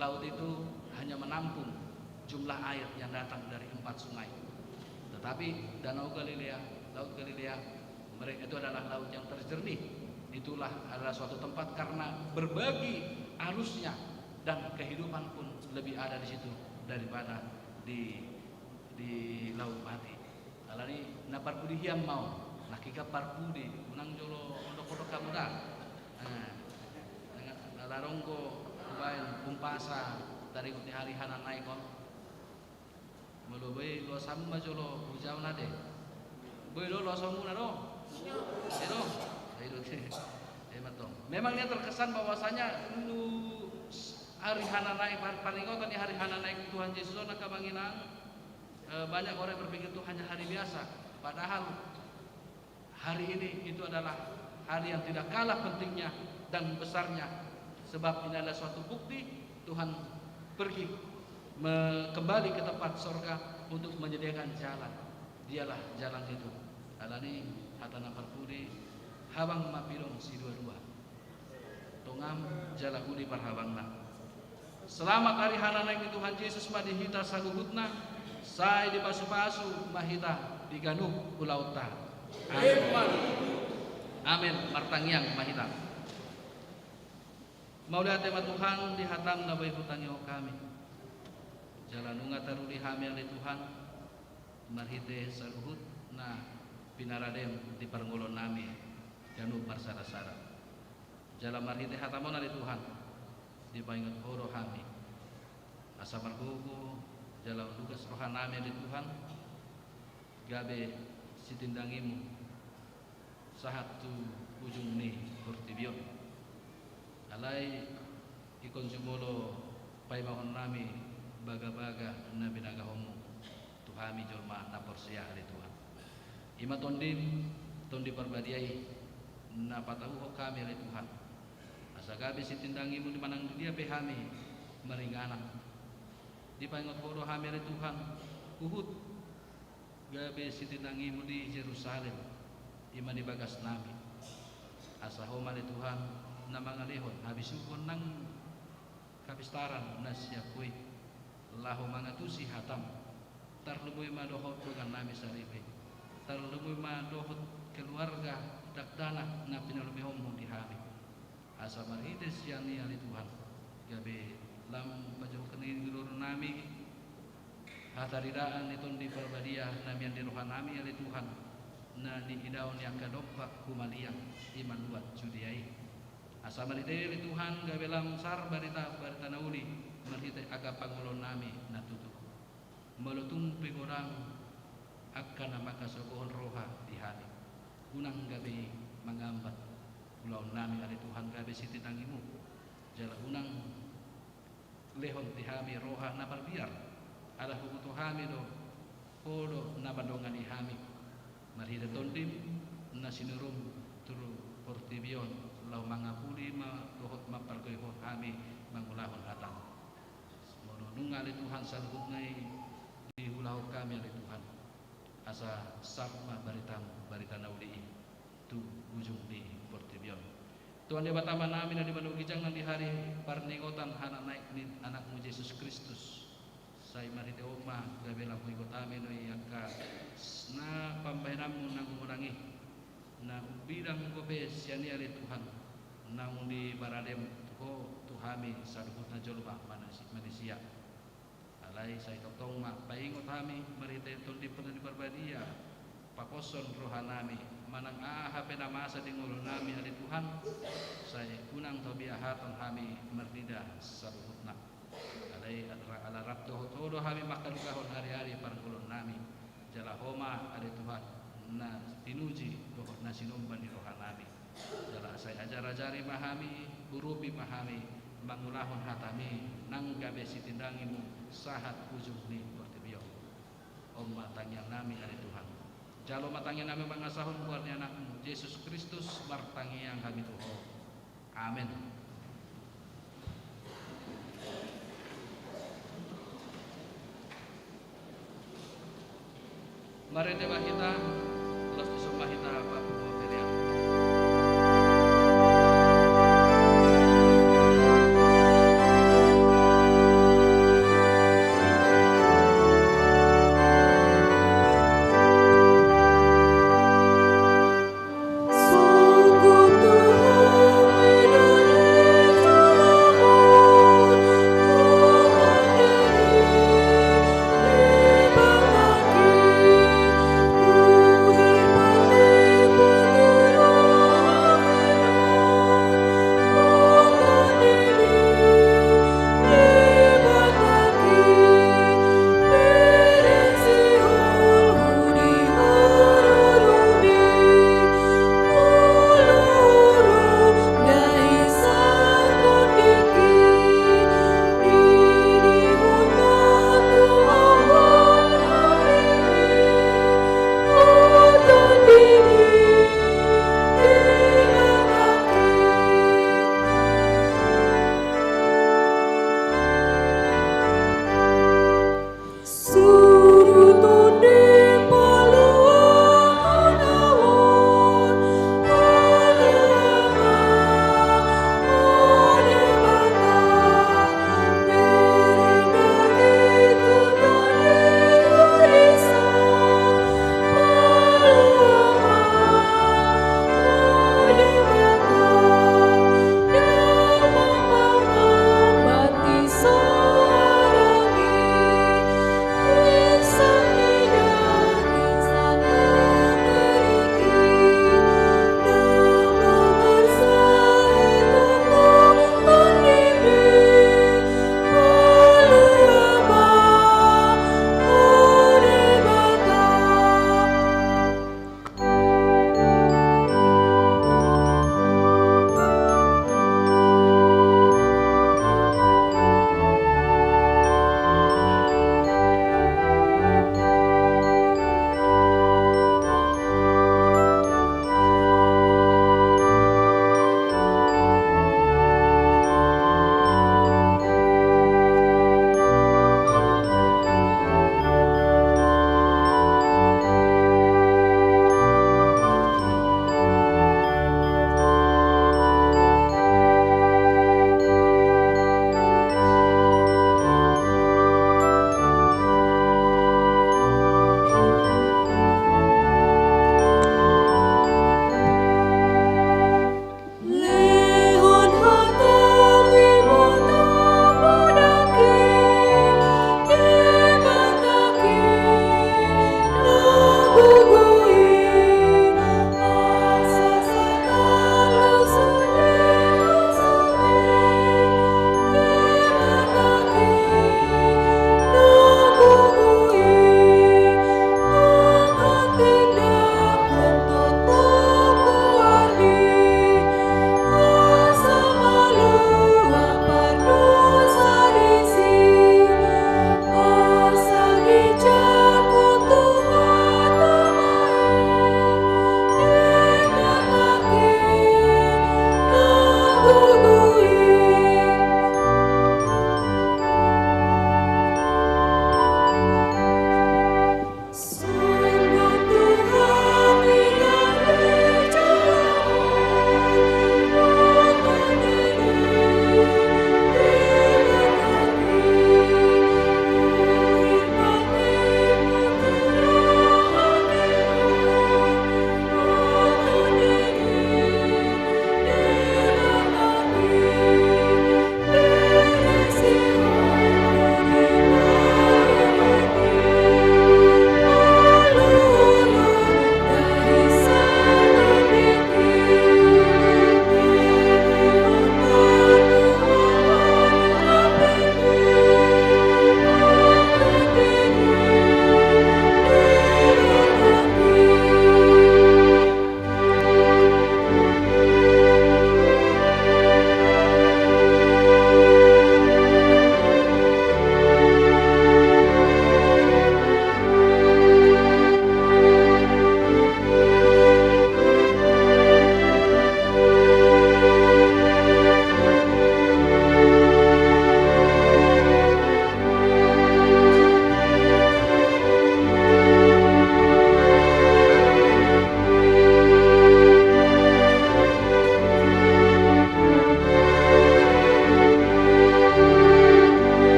laut itu hanya menampung jumlah air yang datang dari empat sungai. Tetapi Danau Galilea, Laut Galilea, mereka itu adalah laut yang terjernih. Itulah adalah suatu tempat karena berbagi arusnya dan kehidupan pun lebih ada di situ daripada di, di Laut Mati. Alani na parpudi hian ma on, nangkin parpudi, unang jolo ondok-ondok hamu da. Eh, na, na, na adong do hubaen umpasa taringot ni ari hananaek on. Molo boi loas hamu ma jolo hujalo na de. Boi do loasonmuna do? Boi do? Boi do. Eh, mantong. Memang nian terkesan bahwasanya nu ari hananaek, par-, paringotan ni ari hananaek Tuhan Jesus on, angka amang inang, eh, banyak orang berpikir itu hanya hari biasa. Padahal hari ini itu adalah hari yang tidak kalah pentingnya dan besarnya. Sebab ini adalah suatu bukti Tuhan pergi me-, kembali ke tempat sorga untuk menyediakan jalan. Dialah jalan itu. Alani hata na parpudi, habang ma pidong sidua-dua. Tongam jala uli parhabangna. Selamat ari hananaek ni Tuhan Jesus ma di hita saluhutna, sai dipasu-pasu ma hita di ganup ulaonta. Amen. Amen. Martangiang ma hita. Mauliate ma Tuhan di hatam na boi hutangihon hami. Jala nunga taruli hami ale Tuhan, marhite saluhut na pinaradem di parngoluon nami ganup marsada-sada. Jala marhite hatam on ale Tuhan, dipaingot Ho do hami. Asa margogo jala lugas roha nami ale Tuhan, gabe sitindangimu sahat tu ujung ni portibi on. Alai ingkon jumolo paimahon nami bagabaga na binagahonmu. hami jolma na porsea, ale Tuhan. I ma Tondim, Tondi Parbadia i, na patauhon hami, ale Tuhan, asa gabe sitindangimu di manang di dia pe hami maringanan. Dipaingot Ho do hami, ale Tuhan, huhut gabe sitindangimu di Jerusalem, i ma di bagasnami. Asa Ho ma, ale Tuhan, na mangalehon habisuhon nang hapistaran na sian Ho i, laho mangatusi hatam. Tarlumobi ma dohot dongannami saripe, tarlumobi ma dohot keluarga dakdanak na pinalumehonmu di hami. Asa marhite sian i, ale Tuhan, gabe lam pajohon ni gilornami hataridaan ni Tondi Parbadia na mian di rohanami, ale Tuhan, na niidaon ni angka dompak humaliang i ma luat Judea i. Asa marhite i, ale Tuhan, gabe lam sahat barita, barita na uli marhite angka pangoloonnami na tutu. Molo tung pe godang angka na mangkasogohon roha di hami, unang gabe i mangambat ulaonnami, ale Tuhan, gabe sitindangimu. Jala unang lehon di hami roha na marbiar, ala huboto hami do Ho do na mandongani hami marhite Tondim na sinurun tu portibi on, laho mangapuli ma dohot mampargoihon hami mangulahon hatam. Molo nunga, ale Tuhan, saluhutna i diulahon hami, ale Tuhan, asa sahat ma baritam, barita na uli i tu ujung ni portibi on. Tuhan Debata Amanami na di banua ginjang, nang di ari parningotan hanaek ni Anakmu Jesus Kristus, sai marhite on ma gabe lam huingot hami do i angka s-, na pambahenanmu na godang i, na umbidang dope sian i, ale Tuhan, naung dibaradem Ho tu hami saluhutna jolma manasi-, manisia. Alai sai tongtong ma paingot hami marhite Tondim, Tondi Parbadia, paposhon rohanami, manang aha pe na masa di ngolunami, ale Tuhan, sai unang tabo biahaton hami marnida saluhutna. Alai ala rap dohot Ho do hami mangkalugahon ari-ari parngoluonnami. Jala Ho ma, ale Tuhan, na tinuji dohot na sinomba ni rohanami. Jala sai ajar-ajari ma hami, urupi ma hami mangulahon hatami, nang gabe sitindangimu sahat ujung ni portibi on. On ma tangiangnami, ale Tuhan. Jalo ma tangiangnami mangasahon goar ni Anakmu Jesus Kristus, martangiang hami tu Ho. Amen. Marende ma hita, laos dison ma hita papungu pelean.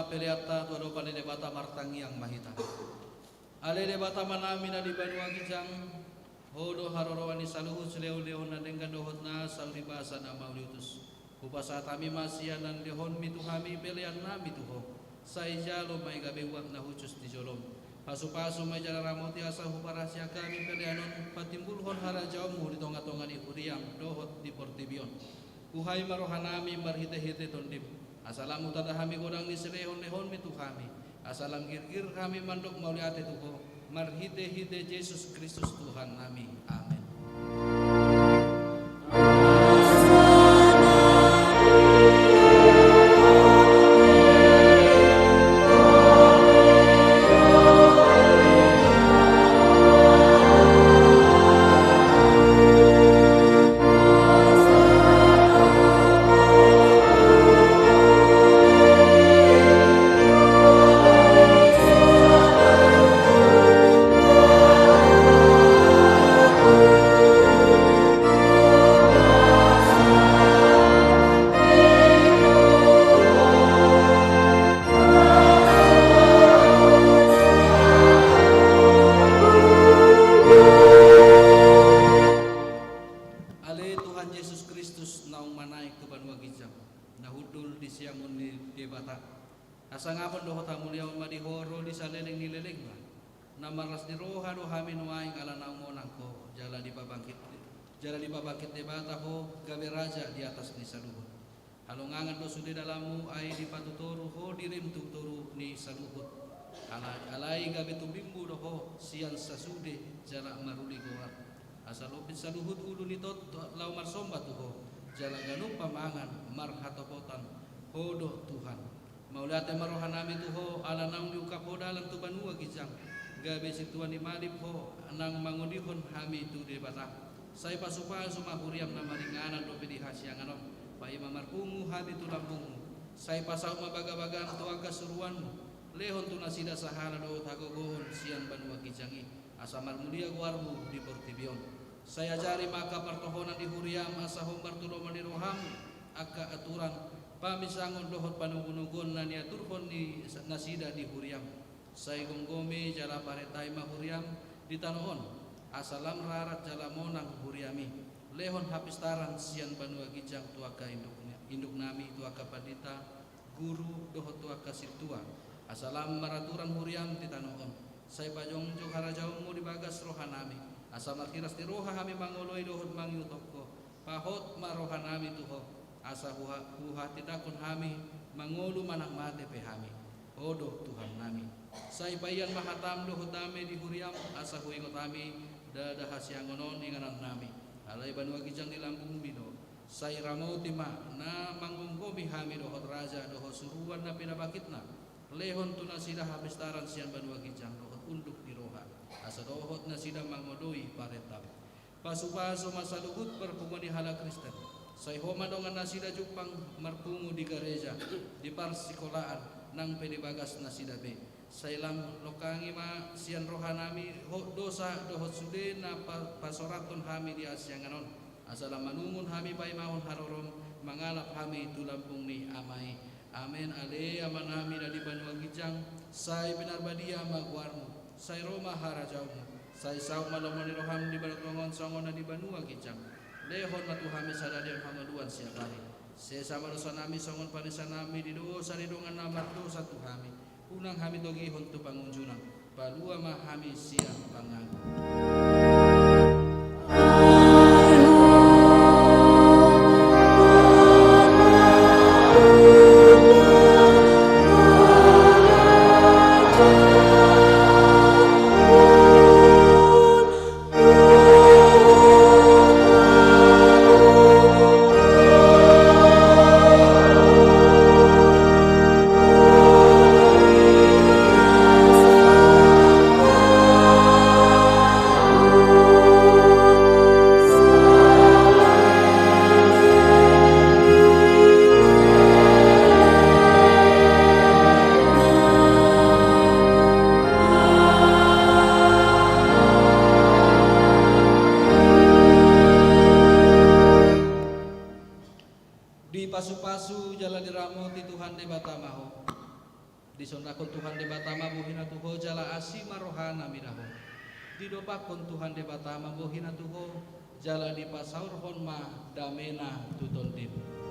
Peleanta tu adopan ni Debata, martangiang ma hita. Ale Debata Amanami na di banua ginjang, Ho do haroroan ni saluhut silehonlehon na denggan dohot na saur ni basa na mauliutus. Hupasahat hami ma sian na nilehonmi tu hami peleannami tu Ho. Sai jalo ma i gabe uap na hushus di jolom. Pasupasu ma i jala ramoti asa huparhaseang hami pelean on patimbulhon harajaonmu di tongatonga ni huriam dohot di portibi on. Buhai ma rohanami marhitehite Tondim, asa lam hutanda hami godang ni silehonlehonmi tu hami, asa lam girgir hami mandok mauliate tu Ho, marhitehite Jesus Kristus Tuhannami. Amen. Ale Tuhan Jesus Kristus, naung manaek tu banua ginjang, na hundul di siamun ni Debata, hasangapon dohot hamuliaon ma di Ho ro di saleleng ni lelengna. Na marlas ni roha do hami nuaeng ala naung monang Ho, jala dipabangkit, jala dipabangkit Debata Ho gabe Raja di atas ni saluhut. Halongangan do sude dalanmu, ai dipatutoru Ho dirim tu toru ni saluhut. Ala-, alai gabe Tombimmu do Ho sian sasude jala maruli goar. Asa lompit saluhut ulu ni tot laho marsomba tu Ho, jala ganup pamangan marhatopotan, Ho do Tuhan. Mauliate ma rohanami tu Ho ala naung diungkap Ho dalan tu banua ginjang, gabe sintua ni malip Ho nang mangodihon hami tu Debata. Sai pasupasu ma huriam na maringanan dope di hasiangan on, paima marpungu hami tu lambungmu. Sai pasaut ma bagabagam tu angka suruanmu, lehon tu nasida sahala dohot hagogoon sian banua ginjang i, asa marmulia goarmu di portibi on. Sai ajari ma angka partohonan di huriam asa hombar tu lomo ni roham angka aturan, pamisangon dohot panogunoguon na niaturhon ni nasida di huriam. Sai gomgomi jala parentahi ma huriam di tano on, asa lam rarat jala monang huriam i. Lehon hapistaran sian banua ginjang tu angka induk, induknami, tu angka pandita, guru dohot tu angka sintua, asa lam maraturan huriam di tano on. Sai pajongjong harajaonmu di bagas rohanami, asa marhiras ni roha hami mangoloi dohot mangihuthon Ho. Pahot ma rohanami tu Ho, asa huha-, huhatindangkon hami mangolu manang mate pe hami, Ho do Tuhannami. Sai paian ma hatam dohot dame di huriam, asa huingot hami ndada hasiangan on inganannami. Alai banua ginjang di lambungmi do. Sai ramoti ma na manggomgomi hami dohot raja dohot suruan na pinabangkitna. Lehon tu nasida hapistaran sian banua ginjang dohot unduk ni roha, asa dohot nasida mangoloi parentam. Pasupasu ma saluhut parpunguan ni halak Kristen. Sai Ho ma dongan nasida jumpang marpungu di gareja, di parsikolaan, nang pe di bagas nasida be. Sai lam longkangi ma sian rohanami dosa dohot sude na pa-, pasorathon hami di hasiangan on. Asa lam manungun hami paimahon harorom, mangalap hami tu lambung ni Ama i. Amen. Ale Amanami na di banua ginjang, sai pinarbadia ma goarmu, sai ro ma harajaonmu, sai saut ma lomo ni roham di banua tonga on songon na di banua ginjang. Lehon ma tu hami sadari on hangoluan siapari. Sesa ma dosanami songon panesanami di dosa ni dongan na mardosa tu hami. Unang hami togihon tu pangunjunan, palua ma hami sian pangago. Dipasupasu jala diramoti Tuhan Debata ma ho. Disondangkon Tuhan Debata ma bohina tu ho jala asi ma rohana mida ho. Didompakkon Tuhan Debata ma bohina tu ho jala dipasaorhon ma damena tu tondim.